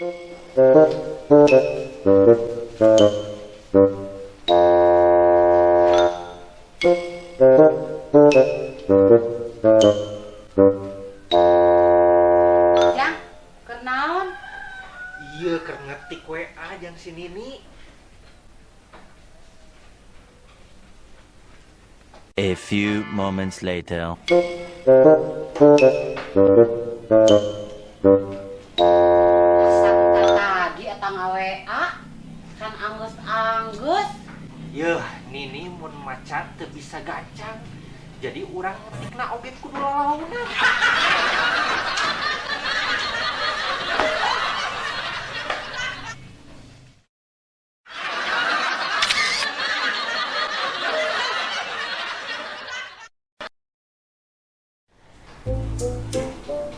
Jang, keur naon? Iya, keur ngetik WA jang si Nini. A few moments later. Asa tadi eta nga-WA kan anggeus-anggeus. Yeuh, Nini mun maca teu bisa gancang. Jadi urang ngetikna oge kudu lalaunan.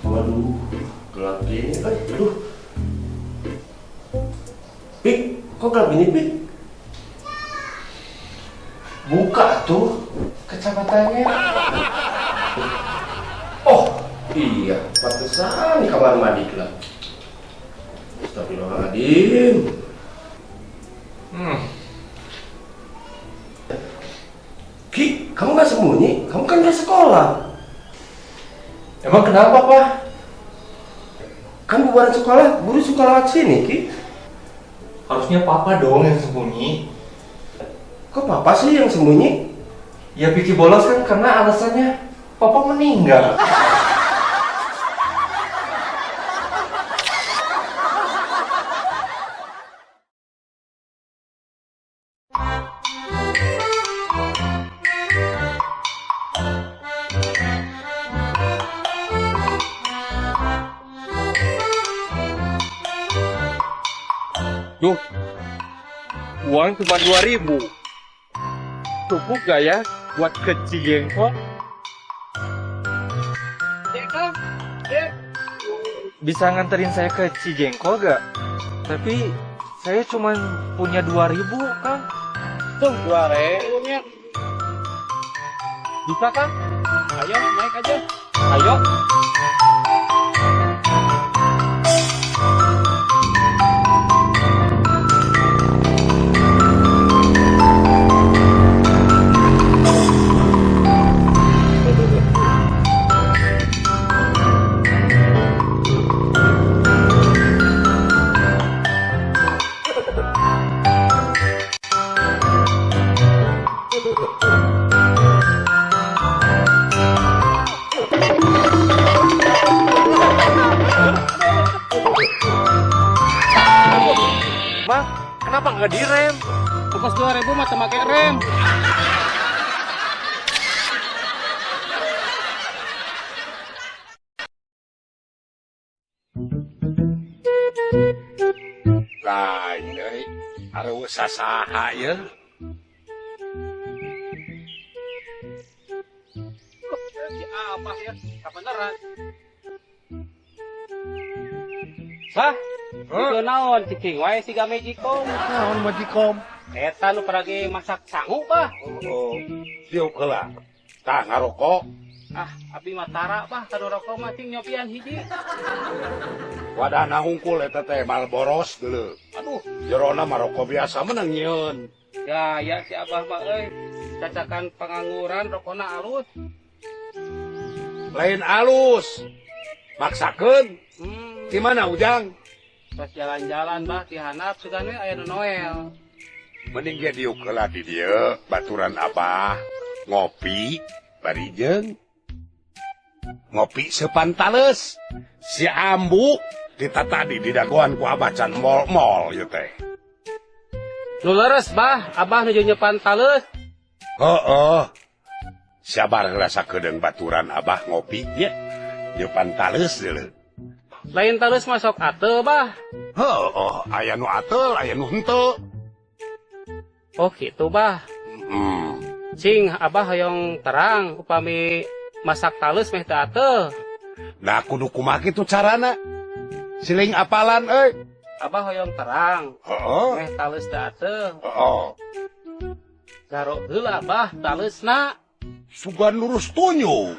Waduh, gelap gini. Aduh. Pik, kok gelap gini, Pik? Buka tuh kacamatanya. Oh, iya, pantesan di kamar mandi gelap. Astagfirullahaladzim. Ki, kamu nggak sembunyi? Kamu kan nggak sekolah. Emang kenapa, Pak? Kan bubaran sekolah, guru suka lewat sini, Ki. Harusnya Papa dong yang sembunyi. Kok Papa sih yang sembunyi? Ya Piki bolos kan karena alasannya Papa meninggal. Duh, uang cuma 2.000. Cukup gak ya buat ke Cijengkol? Bisa nganterin saya ke Cijengkol gak? Tapi saya cuma punya 2.000, Kang. Tuh, 2.000 nya. Bisa, Kang? Ayo, naik aja. Ayo. Bang, kenapa nggak direm? Ongkos 2.000 mah teu make rem. Lain euy, areuh sasaha ieu? Si Abah ya, kabeneran. Sah? Itu naon cicing wae siga Magicom. Naon Magicom? Eta nu paragi masak sangu, Bah. Oh, diuk heula. Tah ngarokok. Ah, abi mah tara, Bah, kanu rokok mah cing nyopian hiji. Wadahna hungkul eta teh Marlboros geuleuh. Aduh, jerona mah rokok biasa menang nyieun. Gaya si Abah mah euy. Cacakan pengangguran rokona alus. Lain alus. Maksakeun. Di mana Ujang? Pas jalan-jalan bah di handap sugan we aya nu Noel. Mending ge diuk heula di dieu baturan Abah ngopi bari jeung ngopi sepantales. Si Ambu ditatadi didagoan ku Abah can mol-mol ieu teh. Nu leres bah, Abah nuju nyepan tales. Heeh. Sabar heula sakedeung baturan Abah ngopi nya. Nyepan tales deuleu. Lain terus masuk atel, bah. Heeh, aya nu atel, aya nu henteu. Oh, gitu, bah. Cing, Abah hoyong terang upami masak talus meh teu atel. Nah, kudu kumaha kitu carana? Siling apalan euy. Abah hoyong terang. Heeh. Meh talus teu atel. Heeh. Garok heula, bah, talusna. Sugan lurus tunjuk.